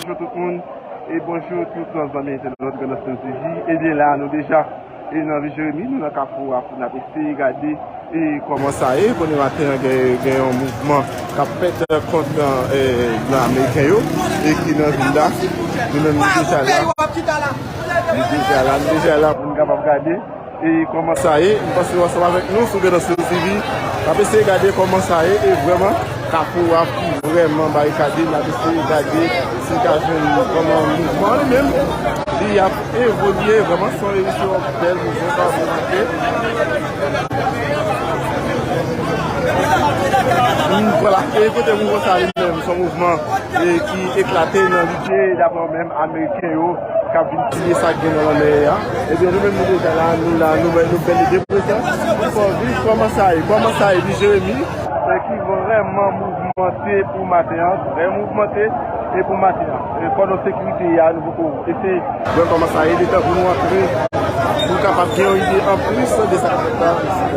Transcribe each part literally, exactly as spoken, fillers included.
Bonjou tout moun, e bonjou tout zanmi entènot Grandans News T V. Ebyen la, nou deja e nan vil Jeremi, nou nan Kafou a pou n ap eseye gade e kòman sa ye. Konnen maten an gen, gen yon mouvman k ap fèt kont e blan ameriken yo e ki nan vil la. Nou menm nou deja la. Nou deja la, nou deja la pou n kapab gade e kòman sa ye. M panse w ansanm avèk nou sou Grandans News T V. N ap eseye gade kòman sa ye e vrèman Kafou a ki vrèman barikade. N ap eseye gade si n ka jwenn kòman mouvman an li menm li ap evolye. Vrèman se yon emisyon bèl mouvman pa manke. Vwala, e kote mouvman sa li menm se yon mouvman e ki eklate nan lide, daprè w menm, ameriken yo k ap vin piye sa k gen nan lanmè a. Ebyen, nou menm nou deja la, nou la, nou, nou bèl e deprezan. Fò viv kòman sa ye, kòman sa ye, di Jeremi, e ki vrèman mouvmante pou maten an, trè mouvmante e pou maten an. E kòdon sekirite a, nou poko eseye wè kòman sa ye, letan pou nou antre, pou n kapab gen yon ide anplis de sa k ap fèt la isi.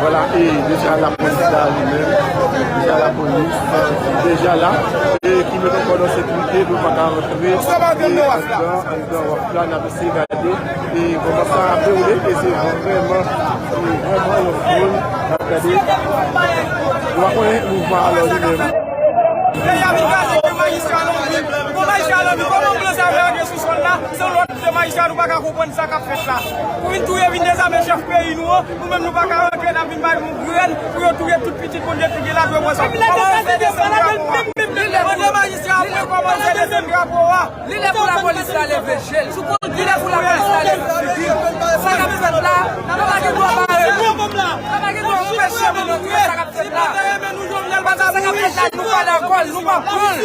Vwala, e deja lapolis la li menm, deja lapolis deja la, e ki mete kòdon sekirite pou yo pa ka rantre e anndan, anndan waf la, n ap eseye gade e kòman sa ap dewoule, e se vrèman, e vrèman yon foul n ap gade. Nou pa konnen mouvman alò li menm. Peyi a vin kraze pou majistra Lanbi. Pou majistra Lanbi, kòman blan sa fè antre sou sòl la? Se yon lòd de majistra, nou pa ka konprann sa k ap fèt la. Pou vin touye, vin dezame chèf peyi nou an, nou menm nou pa ka rantre, n ap vin bay nou grèn pou yo touye tout pitit moun yo ki gen la, pou yo pran sa. Kòmanse desann drapo a. Mande majistra pou yo kòmanse desann drapo a. Li lè pou lapolis la leve je l. Li lè pou lapolis la leve figi l. Sa k ap fèt la, nou pa gen dwa bare nou. Nou pa gen dwa anpeche moun antre sa k ap fèt la. Paske sa k ap fèt la, nou pa dakò l, nou pa pran l.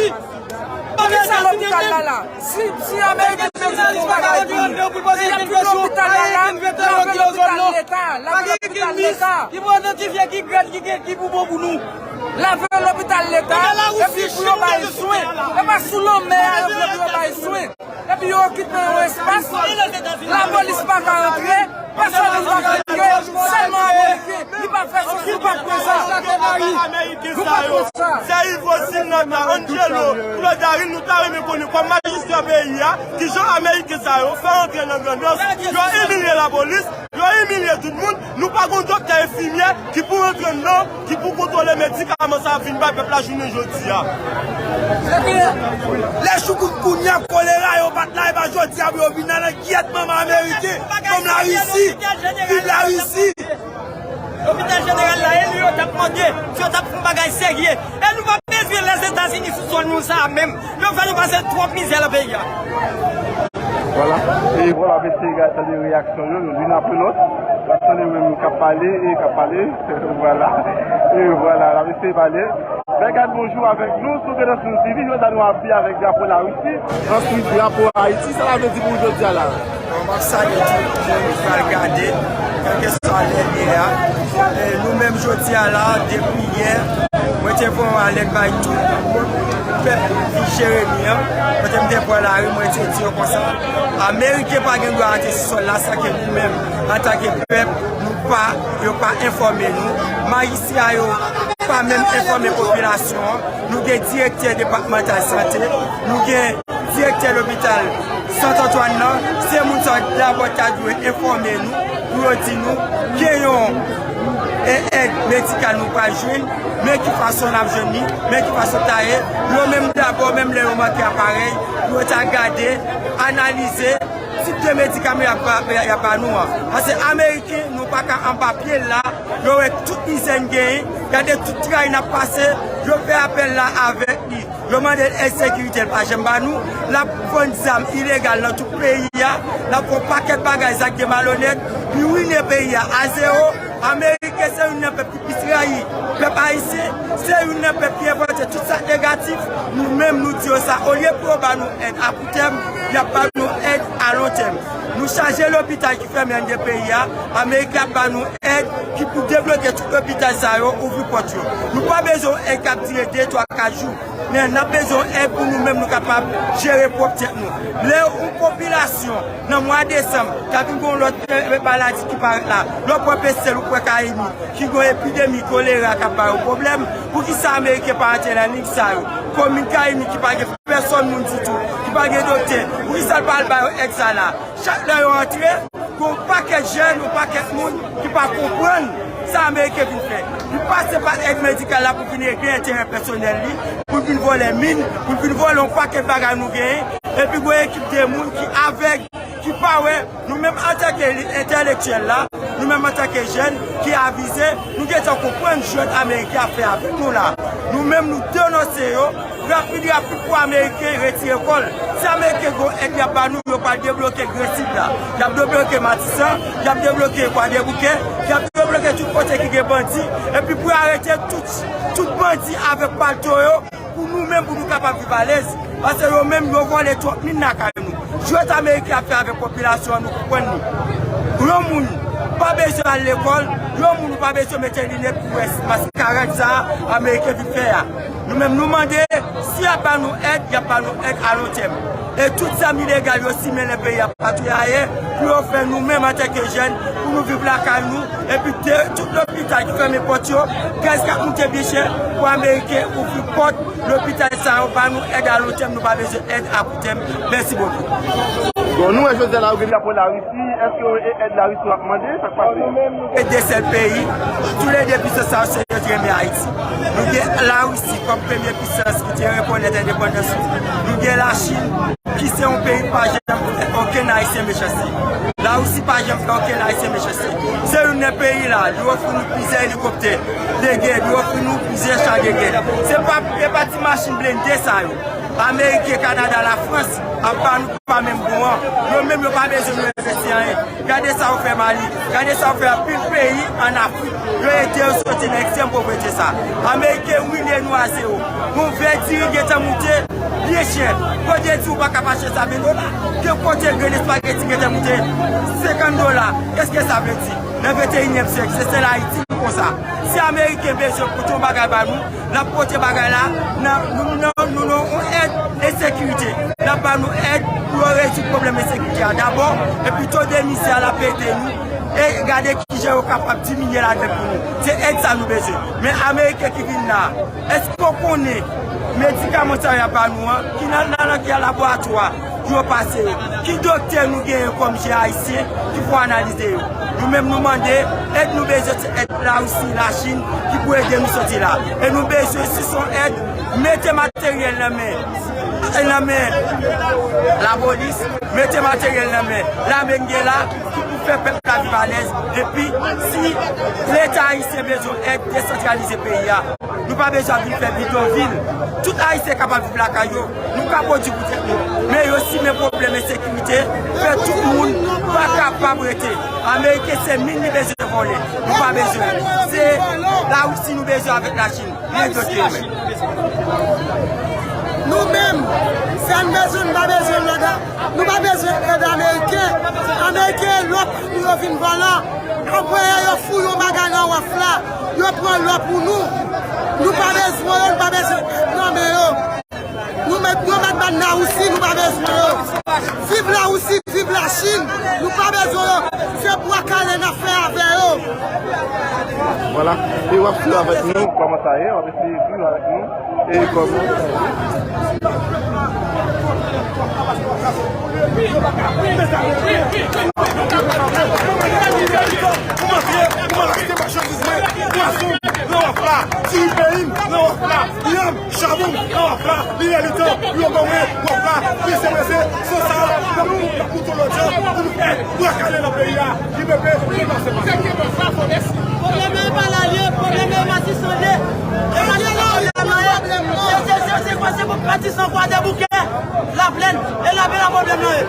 Poukisa lopital la la? Si, si Ameriken te di yon bagay pou nou, y ap fè lopital la la, lave lopital Leta, lave lopital Leta. Ki pou idantifye ki grèn ki gen, ki pou bon pou nou. Lave lopital Leta, epi pou yo bay swen. E pa sou lanmè a yo vle pou yo bay swen. Epi yo okipe yon espas, lapolis pa ka antre, pèsonn pa ka antre, sèlman Ameriken. Li pa fè sou, li pa pran sa. Nou pa pran sa. Se Ivosil, Nata, Angelo, Claude Arine, nou ta renmen konnen kòm majistra peyi a, kijan Ameriken sa yo fè antre nan Grandans, yo imilye lapolis, yo imilye tout moun, nou pa gon doktè enfimyè ki pou rantre anndan, ki pou kontwole medikaman sa ap vin bay pèp la jounen jodi a. Lè choukout kounye a kolera yo pa t la, e pa jodi a pou yo vin la nan kiyèt manman Ameriken, kòm Larisi, viv Larisi. Lopital jeneral la, e li yo t ap mande, si yo t ap fè yon bagay serye. E nou pa bezwen Lèzetazini sou sòl nou sa a menm. Yo fè nou pase twòp mizè nan peyi a. Vwala. E vwala, mesye, gade, tande reyaksyon yo, yo youn apre lòt. N ap tande menm k ap pale e k ap pale. Vwala. E vwala, la, mesye, pale. Bègad, bonjou avèk nou sou Grandans News T V. Jodi a nou abiye avèk drapo Larisi, answit drapo Ayiti. Sa l vle di pou w jodi a la? Bon, m ap salye tout moun ki pral gade, kèlkeswa lè l ye a. E nou menm jodi a la, depi yè, mwen te voye yon alèt bay tout pèp vil Jeremi an. Kote m te pran lari, mwen te di yo konsa, Ameriken pa gen dwa antre sou sòl la san ke nou menm, antanke pèp, nou pa, yo pa enfòme nou. Majistra yo pa menm enfòme popilasyon an. Nou gen direktè depatmantal sante, nou gen direktè lopital Sant Antwàn nan, se moun sa yo dabò ta dwe enfòme nou, pou yo di nou gen yon, e, èd medikal nou pral jwenn, men ki fason n ap jwenn li, men ki fason ta ye. Yo menm dabò, menm lè yo manke aparèy, pou yo ta gade, analize tip de medikaman y ap ba, y ap ba nou an. Paske Ameriken, nou pa ka anba pye l la, yo wè tout mizè n genyen, gade tout tray n ap pase, yo fè apèl la avèk li. Yo mande l èd sekirite, l pa janm ba nou. L ap vann zam ilegal nan tout peyi a. L ap fè yon pakèt bagay, zak de malonèt. Li wine peyi a a zewo. Ameriken se youn nan pèp ki plis rayi pèp ayisyen. Se youn nan pèp ki envante tout sa k negatif. Nou menm, nou di yo sa. Olye pou yo ba nou èd a kout tèm, y ap ba nou yon èd a lon tèm. Nou chaje lopital ki fèmen anndan peyi a, Ameriken ap ba nou èd ki pou debloke tout lopital sa yo, ouvri pòt yo. Nou pa bezwen yon èd k ap dire de, twa, kat jou. Men n ap bezwen yon èd pou nou menm nou kapab jere pwòp tèt nou. Lè yon popilasyon nan mwa desanm, ta vin gen yon lòt, eh, maladi ki parèt la. Lè w pran Pestèl, ou pran Kayimi, ki gen yon epidemi kolera k ap ba yo pwoblèm, poukisa Ameriken pa antre nan lig sa yo? Komin Kayimi ki pa gen pèsòn moun ditou, ki pa gen doktè, poukisa l pa al ba yo èd sa la? Chak lè yo antre, gen yon pakèt jèn, yon pakèt moun ki pa konprann sa Ameriken vin fè. Li pase pa èd medikal la pou vin regle enterè pèsonèl li, pou vin vòlè min, pou vin vòlè yon pakèt bagay nou genyen, epi gen yon ekip de moun ki avèg, ki pa wè. Nou menm antanke entèlektyèl la, nou menm antanke jèn ki avize, nou gentan konprann jwèt Ameriken ap fè avèk nou la. Nou menm nou denonse yo, rapid, rapid pou Ameriken retire kò l. Si Ameriken gen yon èd y ap ba nou, yo pral debloke Gresib la. Y ap debloke Matisan, y ap debloke Kwadèboukè, y ap debloke tout kote ki gen bandi, epi pou yo arete tout, tout bandi avèk palto yo, pou nou menm, pou nou kapab viv alèz. Paske yo menm, yo vòlè twòp min lakay nou. Jwèt Ameriken ap fè avèk popilasyon an, nou konprann li. Yon moun pa bezwen al lekòl, yon moun ou pa bezwen mete linèt pou wè maskarad sa a Ameriken vin fè a. Nou menm, nou mande, si y ap ba nou èd, y ap ba nou èd a lon tèm. E tout zam ilegal yo simen nan peyi a, pa touye ayè, pou yo fè nou menm antanke jèn, pou nou viv lakay nou, epi de, tout lopital ki fèmen pòt yo, gaz k ap moute byen chè, pou Ameriken ouvri pòt lopital sa yo, ba nou èd a lon tèm, nou pa bezwen èd a kout tèm. Mèsi bokou. Bon, nou wè jodi a la, yo gen drapo Larisi, èske yo e èd Larisi w ap mande? Sa k pase? E de sèl peyi, toulede pisans sa yo se yo ki renmen Ayiti. Nou gen Larisi kòm premye pisans ki te rekonèt endepandans li. Nou gen Lachin, ki se yon peyi ki pa janm fè okenn Ayisyen mechanste. Larisi pa janm fè okenn Ayisyen mechanste. Se youn nan peyi la, li ofri nou plizyè elikoptè de gè, li ofri nou plizyè cha de gè. Se pa, e pa ti machin blende sa yo. Ameriken, Kanada, Lafrans ap ba nou pa menm bon an. Yo menm yo pa bezwen nou envesti anyen. Gade sa yo fè Mali, gade sa yo fè anpil peyi ann Afrik. Yo ede yo soti nan ekstrèm povrete sa. Ameriken wile nou a zewo. Gon vè diri gentan moute byen chè. Kote di ou pa ka pa achte sa ven dola. Gen kote grenn espageti gentan moute senkant dola. Kèske sa vle di? Nan venteyinyèm syèk, se sèl Ayiti ki konsa. Si Ameriken bezwen pote yon bagay ba nou, l ap pote bagay la, nan, nou, nou, nou, nou, yon èd ensekirite. L ap ba nou èd pou yo rezoud pwoblèm ensekirite a dabò, epi to de mizè a l ap ede nou. E gade kijan yo kapab diminye ladan pou nou. Se èd sa nou bezwen. Men Ameriken ki vin la, èske w konnen medikaman sa y ap ba nou an, ki nan, nan, nan ki laboratwa, pou yo pase yo? Ki doktè nou genyen kòm jèn ayisyen ki pou analize yo? Nou menm nou mande, èd nou bezwen se èd Larisi, Lachin ki pou ede nou soti la. E nou bezwen si se yon èd, mete materyèl nan men, nan men lapolis, mete materyèl nan men lame n gen la, ki pou fè pèp la viv alèz. Epi si Leta ayisyen bezwen èd, desantralize peyi a. Nou pa bezwen ap vin fè bidonvil. Tout Ayisyen kapab viv lakay yo. Nou ka pwodui pou tèt nou. Men yo simen pwoblèm ensekirite, fè tout moun pa kapab rete. Ameriken se min li bezwen vòlè. Nou pa bezwen. Se Larisi nou bezwen avèk Lachin. Ryen dòt ke yo menm. Nou menm, sa n bezwen, nou pa bezwen lòt, nou pa bezwen èd ameriken. Ameriken lòt pou yo vin vòlò. Anplwaye yo fouye yon bagay nan waf la, yo pran lò pou nou. Nou pa bezwen yo, nou pa bezwen èd nan men yo. Nou mèt, yo mèt ban Larisi, nou pa bezwen yo. Viv Larisi, viv Lachin, nou pa bezwen yo. Se bwa kale n ap fè avè yo. Vwala. E w ap swiv avèk nou kòman sa ye, w ap eseye swiv avèk nou. E kòman? Pou m antre, pou m al achte machandiz mwen, pwason nan waf la, diri peyi m nan waf la, yanm, chabon nan waf la, li lè li tan pou yo ban mwen waf la, prese prese, san sa, n ap, n ap moute lòdjan pou nou fè bwa kale nan peyi a. Pwoblèm nan e pa Lalye, pwoblèm nan e Matisan de. E Matisan pwoblèm nan ye. Se, se, se, se kwa, se pou Matisan, Kwadèboukè, Laplèn. E la, e la pwoblèm nan ye.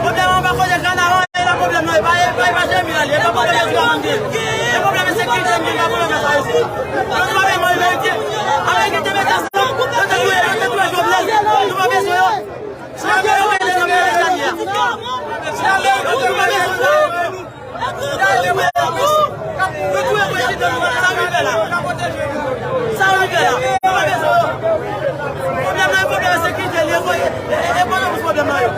Pwoblèm anba kote Kanaran, e la pwoblèm nan ye. Pa, e pa, e pa Jeremi Lalye, e pa pwoblèm nan Jeremi Lalye. E pwoblèm ensekirite, e pa pwoblèm sa yo. Nou pa bezwen Ameriken. Ameriken te mete ansanm, yo te touye, yo te touye Jovenel. Nou pa bezwen yo. Sa yo mete nan peyi Etazini a. Sa w rive la. Pwoblèm nan e pwoblèm sekirite li ye, e, e, e, e, pwoblèm nan yo.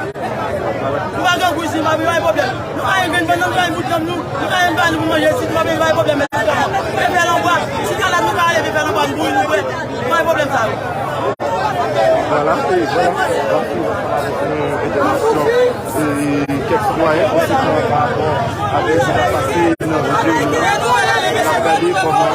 Nou pa gen gouji, pa gen pwoblèm. Nou pa gen grenn bannann, nou pa gen bout janm nou, nou pa gen pa nou pou manje, si nou pa gen pwoblèm, e fè lanbwa. Si nou la, nou pa leve fè lanbwa, nou bouyi, nou bwè. Nou pa gen pwoblèm sa yo. Vwala, e vwala, n ap swiv ansanm avèk nou entèvansyon, e, kèk sitwayen, prensipalman pa rapò avèk sa k ap pase nan vil Jeremi an. N ap gade kòman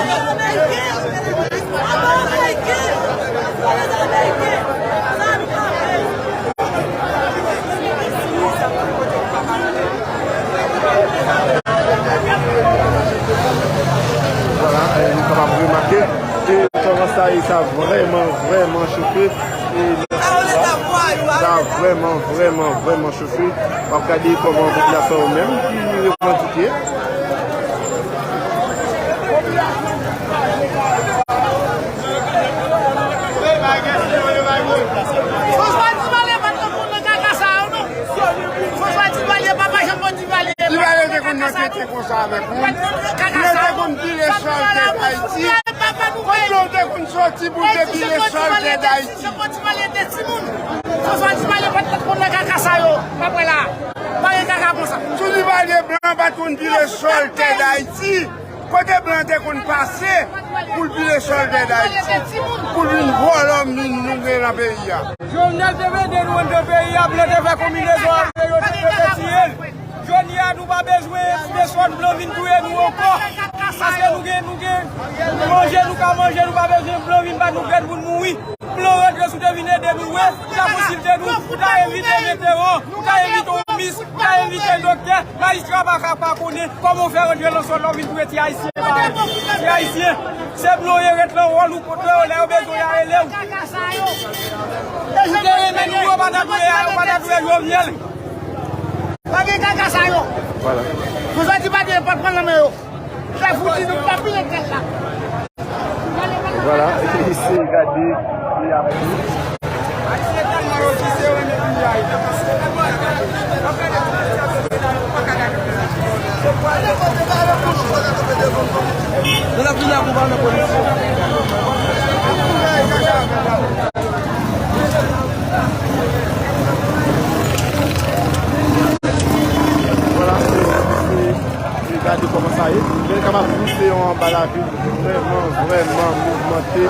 Vwala, e, nou kapab remake, e, kòman sa ye, sa vrèman, vrèman chofe, e, sa vrèman, vrèman, vrèman chofe. W ap gade kòman popilasyon yo menm ki revandike. Fòs pa di pale, pa t konn nan kaka sa yo, non. Fòs pa di pale, papa Jean Paul di pale. Di pale te konn nan tete konsa avèk moun. Yo te konn pile sòltè Dayiti. Kote w te konn soti pou w te pile sòltè Dayiti? Fòs pa di pale, te timoun. Fòs pa di pale, pa t konn nan kaka sa yo. Pa pale la. Pa gen kaka konsa. Si w di pale blan pa t konn pile sòltè Dayiti. Kote blan te konn pase pou l pile sòltè Dayiti, pou l vin vòlò min nou gen nan peyi a? Jovenel te mete nou anndan peyi a, blan te fè konbinezon avè yo, te mete tiye l. Jodi a, nou pa bezwen, bezwen blan vin touye nou ankò. Paske nou gen, nou gen manje, nou ka manje, nou pa bezwen blan vin ba nou grenn pou n mouri. Blan rantre si w te vin ede nou, wi, ou ta konsilte nou, ou ta envite meteo, ou ta envite yon mis, ou ta envite doktè, majistra pa ka pa konnen kòman w fè rantre nan sòl la, w vin touye ti ayisyen parèy. Ti ayisyen, se blan yo ret nan wòl ou kote yo, lè yo bezwen yo rele w. Ou te renmen nou, yo pa ta touye, yo pa ta touye Jovenel. Pa gen kaka sa yo. Vwala. Pou sa di pa gen, pa pran nan men yo. Sa fouti nou pa pile tèt la. Vwala, isi gade, li ap di. Vwala, se, se, se gade kòman sa ye. Men kapab di se yon anba lavil vrèman, vrèman mouvmante.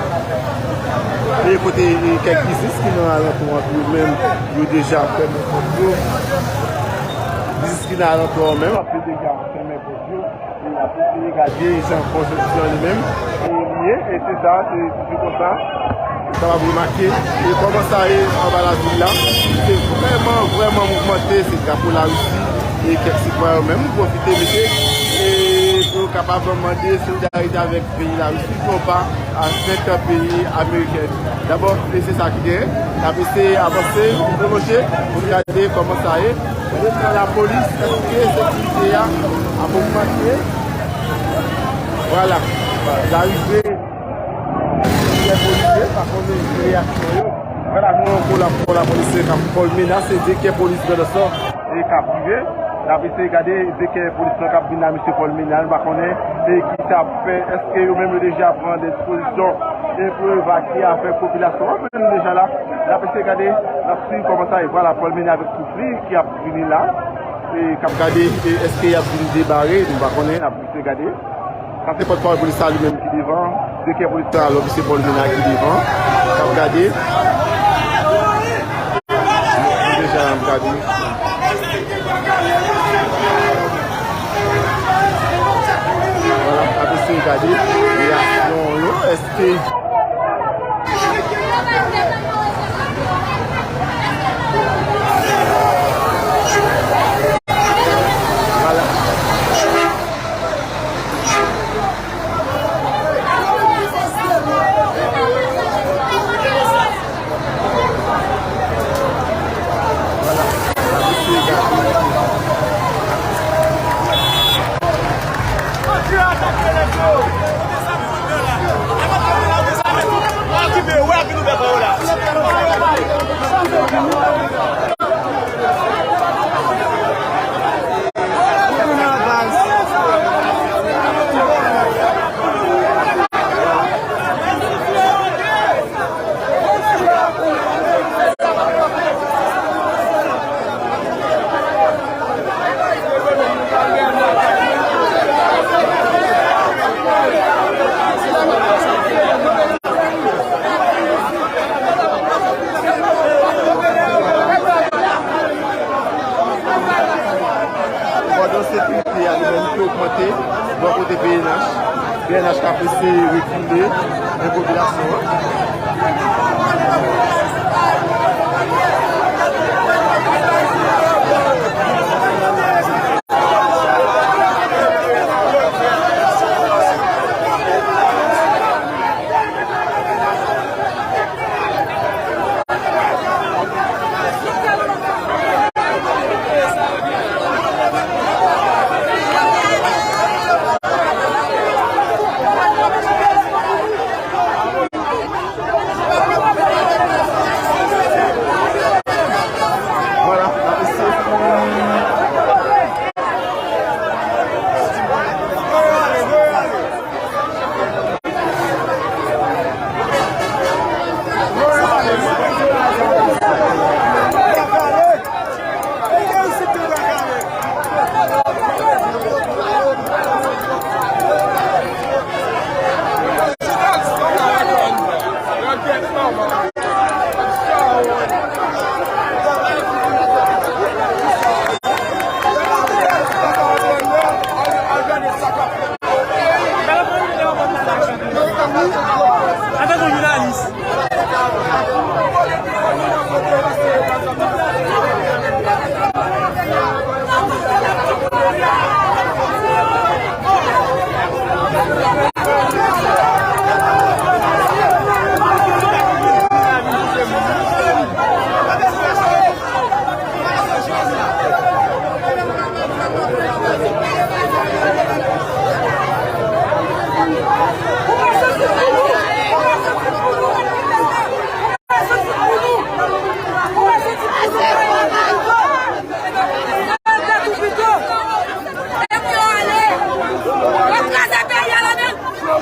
E kote, e kèk biznis ki nan alantou an tou menm, yo deja fèmen pòt yo. Biznis ki nan alantou an menm, ap deja fèmen pòt yo. E ap eseye gade jan konstriksyon li menm, e, li ye, e se sa, se toujou konsa. Ou kapab remake, e kòman sa ye anba lavil la. Se vrèman, vrèman mouvmante, se drapo Larisi, e kèk sitwayen yo menm pwofite mete, e pou yo kapab mande solidarite avèk peyi Larisi, non pa avèk peyi ameriken. Dabò, e se sa ki genyen. N ap eseye avanse, pwolonje, pou n gade kòman sa ye. Gade jan lapolis, èske sekirite a ap ogmante? Vwala. N arive. Plizyè polisye, pa konnen ki reyaksyon yo. Vwala, nou ankò la, ankò lapolis k ap fè l menas, se direktè polis Grandans lan, e k ap rive. N ap eseye gade direktè polis lan k ap vin la, mesye Paul Ménard, nou pa konnen, e ki sa ap fè, èske yo menm yo deja pran de dispozisyon, e pou evakye avèk popilasyon an, men nou deja la, n ap eseye gade, n ap swiv kòman sa ye. Vwala, Paul Ménard avèk twoup li ki ap vini la, e k ap gade, e èske y ap vin debare, nou pa konnen, n ap eseye gade. Sa se pòtpawòl polis la li menm ki devan, direktè polis la, alò, misye Paul Ménard ki devan, k ap gade. Deja, n ap gade. Vwala, n ap eseye gade reyaksyon yo. Èske Vwala. Bò kote P N H, P N H k ap eseye rekile men popilasyon an. Antanke yon jounalis.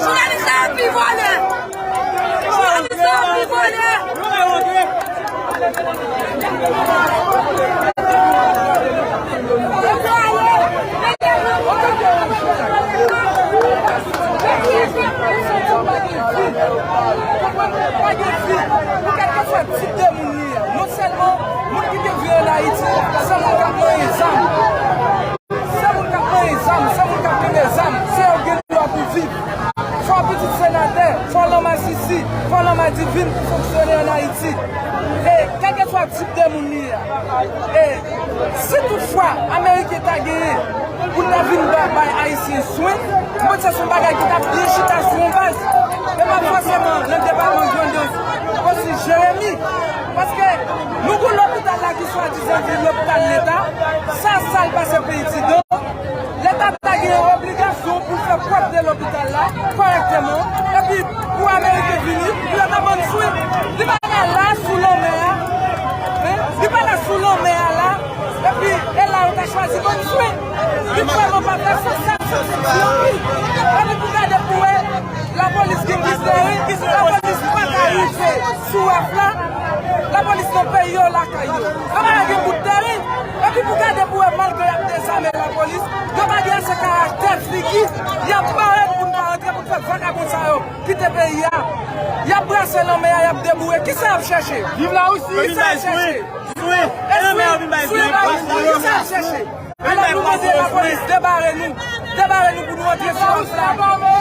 Jounalis la pi vòlè! Jounalis la pi vòlè! Kèlkeswa tip de moun li ye, non sèlman moun ki te viv ann Ayiti, se moun k ap manyen zam. Se moun k ap manyen zam, se moun k ap kenbe zam, se yo k gen dwa pou viv. Fò pitit senatè, fò lanmasisi, fò lanmadivin pou fonksyone ann Ayiti. E kèlkeswa tip de moun li ye a. E si toutfwa Ameriken ta genyen pou l ta vin ba, bay Ayisyen swen, m panse se yon bagay ki t ap byen chita sou yon baz. E pa fòseman nan depatman Grandans osi Jeremi. Paske nou gon lopital la ki swadizan vin lopital leta, sa sal pase peyi Ti Don. Leta ta gen obligasyon pou l fè pwòpte lopital la kòrèkteman, epi pou Ameriken vini, pou yo ta bann swen. Li pa ka la sou lanmè a, en? Li pa la sou lanmè a la, epi e la yo ta chwazi bann swen. Li vrèman pa fè sans, sa, sa, sa, sa, epi pou gade pou wè, lapolis gen plis tèren, lapolis pa ka rive sou waf la, lapolis nan peyi yo, lakay yo. Anba yo gen bout tèren. Epi pou gade pou wè, malgre y ap dezame lapolis, yo pa gen ase karaktè, figi, y ap parèt pou n pa rantre, pou n fè vagabon sa yo kite peyi a. Y ap brase lanmè a, y ap deboure. Kisa y ap chèche? Viv la osi. Kisa y ap chèche? Swen. E swen, swen pa isit. Kisa y ap chèche? Alò nou mande lapolis debare nou. Debare nou pou nou antre sou waf la.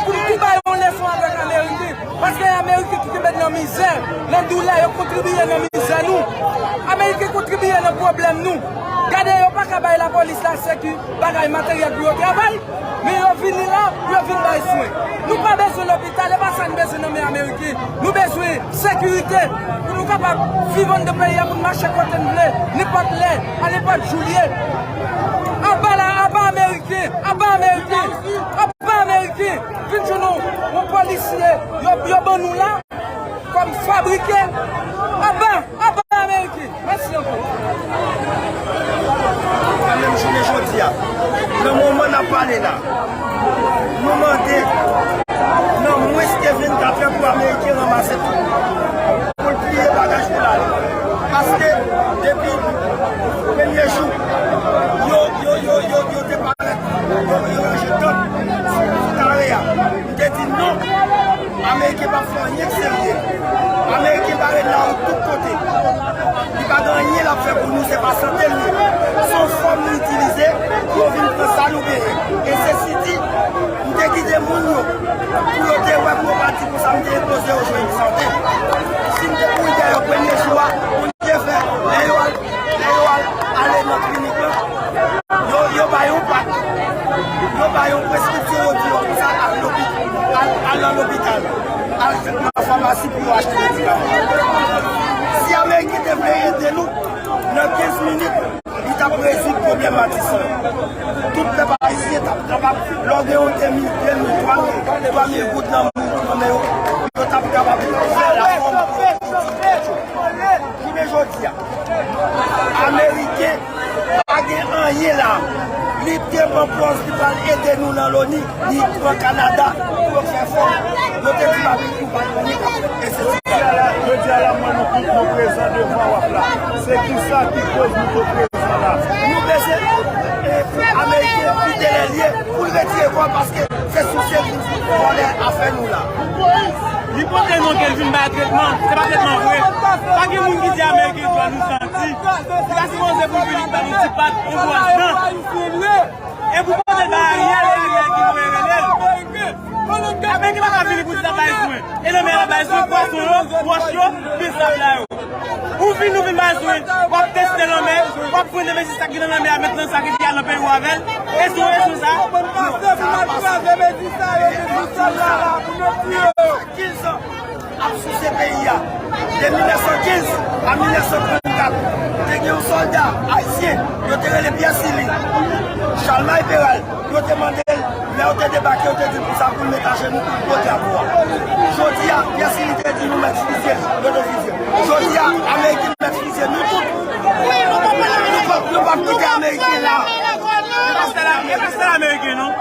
Pou nou tou bay yon leson avèk Ameriken. Paske Ameriken ki kenbe n nan mizè, nan doulè, yo kontribiye nan mizè nou. Ameriken kontribiye nan pwoblèm nou. Gade, yo pa ka bay lapolis la seki, bagay, materyèl pou yo travay. Men yo vini la pou yo vin bay swen. Nou pa bezwen lopital, e pa sa n bezwen nan men Ameriken. Nou bezwen sekirite pou nou kapab viv anndan peyi a, pou n mache kote n vle, nenpòt lè, a nenpòt jou l ye. Aba la, aba Ameriken, aba Ameriken, aba Ameriken. Vin jwenn yon, yon polisye, yo, yo ban nou la kòm fabrike. Aba, aba Ameriken. Mèsi ankò. Nan menm jounen jodi a, nan moman n ap pale la, nou mande nan mwens ke vennkat è pou Ameriken ranmase tout, pou l pliye bagaj pou l ale. Paske depi premye jou, yo, yo, yo, yo, yo te parèt, yo, yo ranje tant sou kare a. M te di non. Ameriken p ap fè anyen k serye. Ameriken bare lari tout kote. Li pa gen anyen l ap fè pou nou, se pa sante l ye. Se yon fòm li itilize pou yo vin pran sa nou genyen. E se te kite moun yo pou yo te wè m yo pati konsa, m te enpoze yo jwenn sante. Si m te kouri dèyè yo premye jou a, Bondye fè, lè yo al, lè yo al ale nan klinik lan, yo, yo ba yo pat, yo ba yo preskripsyon, yo di yo konsa al lopi-, al, al nan lopital, al nan famasi pou yo achte medikaman. Si Ameriken te vle ede nou, nan kenz minit, li t ap rezoud pwoblèm Matisan yo. Tout pèp ayisyen t ap kapab, lè w gen yon de mil, de mil, twa mil, twa mil goud nan men, nan men yo, yo t ap kapab fè lafòm pou yo. Jounen jodi a, Ameriken pa gen anyen la. Li te pran pòz li pral ede nou nan loni, li pran Kanada pou yo fè fòm. Yo te di Babin Kou pa gen anyen k ap fèt. E se jodi a la, jodi a la, m wè nou tout nou prezan devan W A P la. Se kisa ki koz nou te prezan la? Nou bezwen, e, Ameriken kite lè l ye pou l retire kò l paske se sou seri vòlè afè nou la. Li pote non ke l vin bay tretman. Se pa tretman vre. Pa gen moun ki di Ameriken dwa nou santi. Li pa sipoze pou vin li ba nou ti pat, yon bwòs dan. E pou pote l bay Ariel, e Ariel ki dwe rele l. Ameriken pa ka vini pou di l ap bay swen. E nan men l ap bay swen pwason yo, wòch yo, men sab la yo. Ou vin, ou vin bay swen, w ap teste lanmè, w ap pran de mezi sa ki nan lanmè a mentnan, sa ki al nan peyi w avè l. E sou, e sou sa. Konn pase pou n al kraze mezi sa yo, mezi sal la la, pou nou tiye yo. Kenz an ap souse peyi a. De mil nèf san kenz a mil nèf san trannkat, te gen yon sòlda ayisyen, yo te rele Pyè Sili, Chalmay Peral, yo te mande l, lè yo te debake, yo te di l konsa pou l met ajenou pou l pran drapo a. Jodi a, Pyè Sili te di nou mèt fizye l, yo te fizye l. Jodi a, Ameriken mèt fizye nou tout. Nou p ap, nou p ap kite Ameriken la. E pa sèl, e pa sèl Ameriken, non.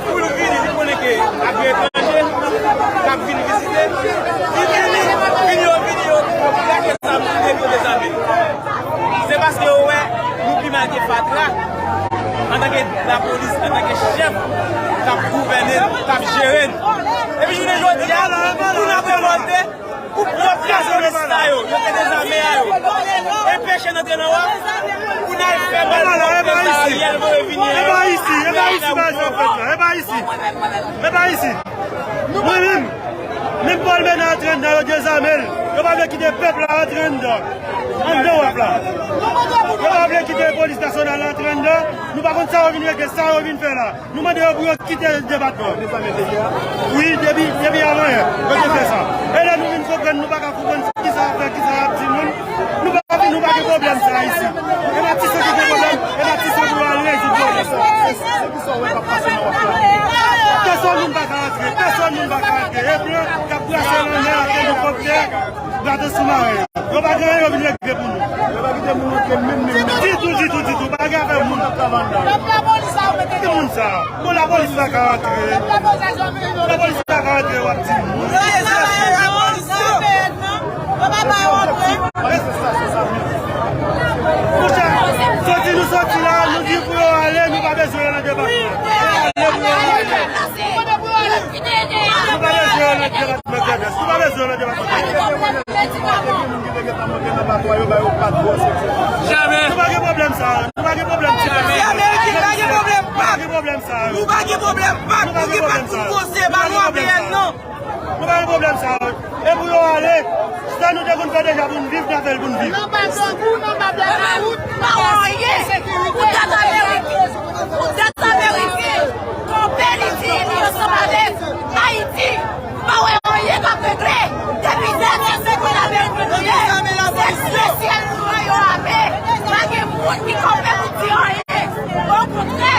Pou l vini, li konnen ke ap gen etranje k ap vin vizite. Li vini, vini yo, vini yo, pou lage zam, li vini yo dezame. Se paske yo wè nou pi mal ke fatra antanke lapolis, antanke chèf k ap gouvène n, k ap jere n. Epi jounen jodi a, pou n ap revòlte, pou pwòp lapolis sa yo, yo te dezame a yo, enpeche n antre nan W A P, pou n al fè mal pwòp ke Ariel voye vini a yo. E pa isi, e pa isi bagay sa ap fèt la, e pa isi. E pa isi. Mwen menm, menm Paul Ménard antre anndan, yo dezame l. Yo pa vle kite pèp la antre anndan, anndan W A P la. Yo pa vle kite polis nasyonal la antre anndan. Nou pa konn sa yo vin regle, sa yo vin fè la. Nou mande yo pou yo kite depatman. Wi, depi, depi avan yè, yo te fè sa. E lè nou vin konprann, nou pa ka konprann kisa y ap fè, kisa y ap di moun. Nou pa, nou pa gen pwoblèm sa isi. E Matisan ki gen pwoblèm, e Matisan pou al rezoud pwoblèm sa. Se, se, se kisa w wè k ap pase nan W A P la? Pèsòn moun pa ka antre, pèsòn moun pa ka antre. E blan k ap brase lanmè ak elikoptè, bato soumaren. Yo pa gen anyen yo vin regle pou nou. Yo pa kite moun antre menm, menm, menm. Ditou, ditou, ditou. Pa gen afè moun. Ki moun sa? Bon, lapolis la ka antre. Lapolis la ka antre, w ap di moun. Monchè, soti nou soti la, nou di pou yo ale, nou pa bezwen yo nan depatman. Ale pou yo ale. Nou pa bezwen yo nan depatman Grandans. Nou pa bezwen yo nan depatman Grandans. Jamè. Nou pa gen pwoblèm sa. Nou pa gen pwoblèm ti pèp. Ameriken pa gen pwoblèm. Nou pa gen pwoblèm sa. Nou pa gen pwoblèm. Nou pa gen pwoblèm sa. Nou pa gen pwoblèm sa. Nou pa gen pwoblèm sa. E pou yo ale, sa nou te konn fè deja pou n viv, n a fè l pou n viv. Nan bab Lagou, nan bab Lagou, pa wè anyen. Pou dat Ameriken, pou dat Ameriken, kanpe li di li ansanm avèk Ayiti. Pa wè anyen k ap regle. Depi dènye segonn Ameriken nou ye. Se mesye nou an yo ame. Pa gen moun ki kanpe pou di anyen. Okontrè,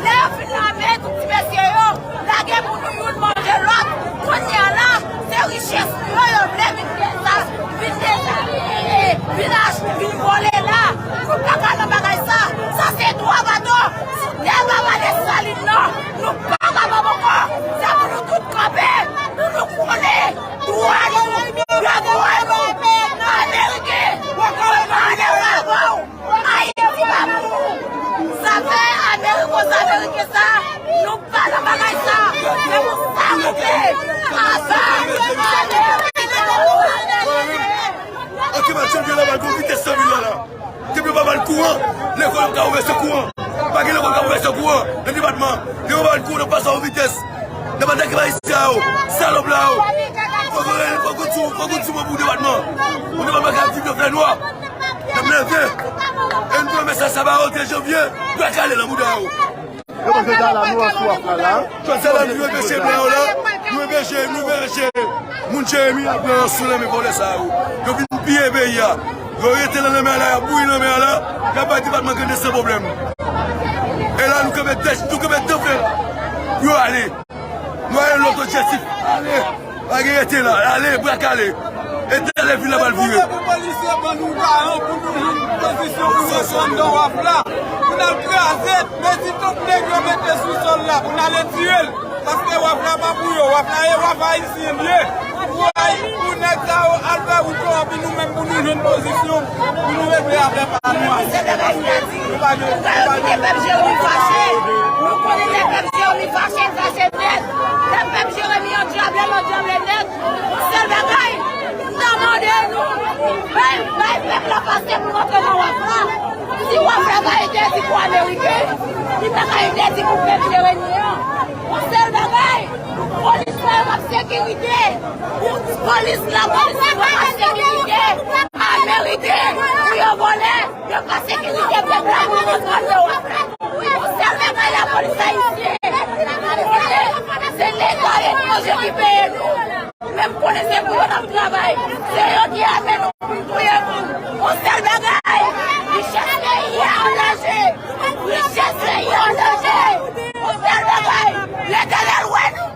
lè yo fin lame tout ti mesye yo, lage pou nou youn manje lòt. Kounye a la, se richès nou yo, yo vle vin deza-, vin dezame, vin achte, vin vòlè la. Nou pa ka nan bagay sa. Sa se twa bato sou tè papa Desalin nan. Nou pa kapab ankò. Se pou nou tout kanpe, pou nou konnen dwa nou. Bravo, Ameriken! Bravo, Ayiti pa pou ou! Zafè Ameriko-Ameriken sa, nou pa nan bagay sa! Se pou sa nou ye! Aba Ameriken! Okipe, chèf de la bal, gon vitès nan vil la, la. Depi yo pa ba l kouran, lekòl yo ka ouvè san kouran. Pa gen lekòl k ap ouvè san kouran nan depatman. Depi yo pa ba l kouran, n ap pase a yon vitès. N ap atake ayisyen yo, salòp la yo. Fòk yo, fòk yo sou, fòk yo sou pou depatman. Pou depatman ka viv nan fènwa. N ap leve. E nou fè mesaj sa ba yo, de janvye, bwa kale nan bouda yo. Yo panse sa la, nou an sou waf la, la. Jodi a la, nou enpeche blan yo la, nou enpeche, nou enpeche moun Jeremi ak blan yo sou lanmè vòlè sa yo. Yo vin piye peyi a. Yo rete nan lanmè a la, y ap bouyi lanmè a la, y ap bay depatman Grandans san pwoblèm. E la, nou kenbe tèt, nou kenbe tan fè la. Pou yo ale. Nou ale lòt objektif. Ale. Pa gen rete la. Ale, bwa kale. E talè vil la pral vire. Pou polisye ban nou garan pou nou jwenn pozisyon pou nou sot anndan waf la. Pou n al kraze, mezi tout nèg yo mete sou sòl la, pou n ale tire l. Paske waf la pa pou yo. Waf la e waf ayisyen l ye. Pou Ayi-, pou nèg sa yo al fè wout yo, anpi nou menm pou nou jwenn pozisyon, pou nou regle afè pa nou a. Nou pa gen, nou pa gen. Pèp Jeremi fache. Nou konnen lè pèp Jeremi fache, l fache nèt. Lè pèp Jeremi andyable, l andyable nèt. Yon sèl bagay, n ap mande nou, bay, bay pèp la pase pou l antre nan waf la. Si waf la pa entèdi pou Ameriken, li pa ka entèdi pou pèp Jeremi an. Yon sèl bagay, polis la yo p ap sekirite. Polis la, polis la pa sekirite. Ameriken, pou yo vòlè, yo pa sekirite pèp la pou yo antre nan waf la. Yon sèl bagay, lapolis ayisyen. Se Leta etranje ki peye nou. Men m konnen se pou yo n ap travay. Se yo ki ame nou pou n touye moun. Yon sèl bagay, richès peyi a an danje. Richès peyi a an danje. Yon sèl bagay, Letènèl wè nou.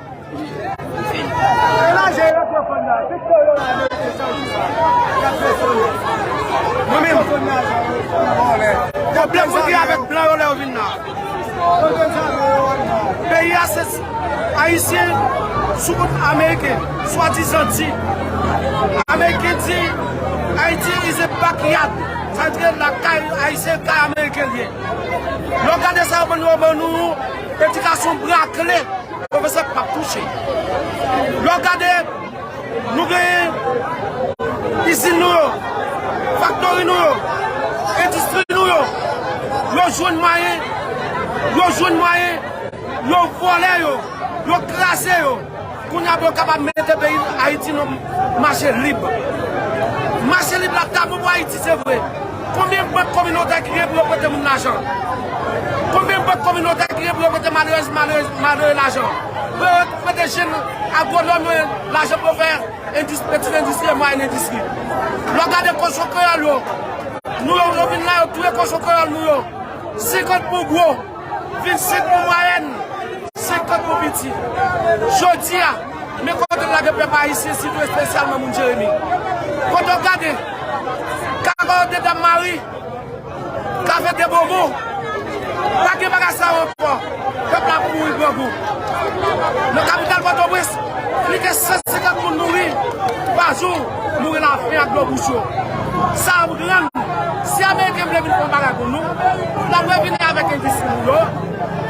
Mwen menm, pwoblèm mwen gen avèk blan yo lè yo vin la. Peyi a se ayisyen sou kont ameriken, swadizan di. Ameriken di Ayiti is a backyard. Sa vle di lakay ayisyen, kay ameriken l ye. Lè w gade sa yo ban nou, yo ban nou edikasyon brakle. Pwofesè p ap touche. Lè w gade, nou genyen izin nou yo, faktori nou yo, endistri nou yo, yo jwenn mwayen, yo jwenn mwayen, yo vòlè yo, yo kraze yo. Kounye a pou yo kapab mete peyi Ayiti nan mache lib. Mache lib la ta bon pou Ayiti, se vre. Konbyen bank kominotè ki gen pou yo prete moun lajan? Konbyen bank kominotè ki gen pou yo prete malere, malere, malere lajan? Pou yo prete jèn agwonòm yo lajan pou yo fè endis-, pitit endistri e mwayèn endistri. Lè w gade kochon kreyòl yo, nou yo, yo vin la, yo touye kochon kreyòl nou yo. Senkant pou gwo, vennsenk pou mwayèn, senkant pou piti. Jodi a, men kote n lage pèp ayisyen, sitou espesyalman moun Jeremi. Kote w gade, Kafou de Dam Mari, Kafe de Bonbon, pa gen bagay sa yo ankò. Pèp la ap mouri grangou. Nan kapital Pòtoprens, plis ke san senkant moun mouri pa jou, mouri lafen ak dlo bouch yo. Sa ap rann, si ameriken vle vin fè yon bagay pou nou, l ap revini avèk endistri nou yo,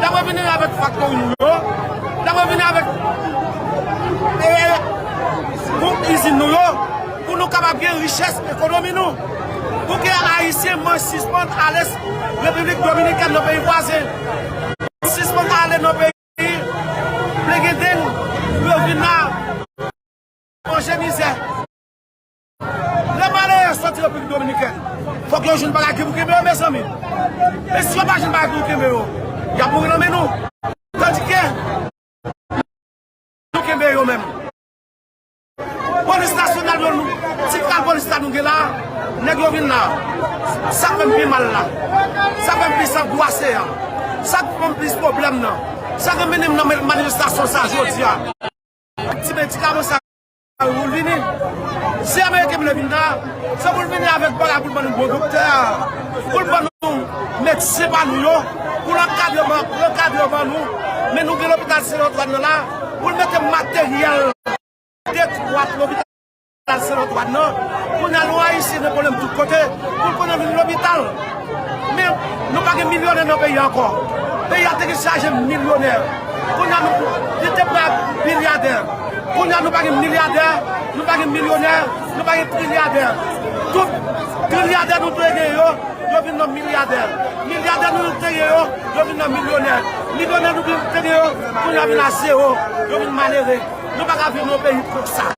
l ap revini avèk faktori nou yo, l ap revini avèk, e, gwoup izin nou yo, pou nou kapab gen richès ekonomi nou. Pou ke ayisyen mwen sispann ale Repiblik Dominikèn, nan peyi vwazen, sispann ale nan peyi Plegenden, pou yo vin la manje mizè. Lè malere soti Repiblik Dominikèn, fòk yo jwenn bagay ki pou kenbe yo, mezanmi. Men si yo pa jwenn bagay ki pou kenbe yo, y ap mouri nan men nou. Tandike, nou kenbe yo menm. Polis nasyonal yo, nou, ti kal polis la nou gen la, nèg yo vin la. Sa k fè m pi mal la, sa k fè m plis angwase a, sa k fè m plis pwoblèm nan, sa k mennen m nan manifestasyon sa jodi a, ak ti medikaman sa pou l vini. Si ameriken vle vin la, se pou l vini avèk bagay pou l ban nou bon doktè, pou l ban nou medsen pa nou yo, pou l ankadre ban, pou l ankadre ban nou. Men nou gen lopital Sen Antwàn nan la, pou l mete materyèl detwat lopital lopital Sen Antwàn nan. Kounye a nou Ayisyen gen pwoblèm tout kote. Pou l konnen vin lopital. Men nou pa gen milyonè nan peyi a ankò. Peyi a te gen chaje milyonè. Kounye a nou te pran ak bilyadè. Kounye a nou pa gen milyadè, nou pa gen milyonè, nou pa gen trilyadè. Tout trilyadè nou te gen yo, yo vin nan milyadè. Milyadè nou te gen yo, yo vin nan milyonè. Milyonè nou te gen yo, kounye a vin a zewo, yo vin malere. Nou pa ka viv nan yon peyi konsa.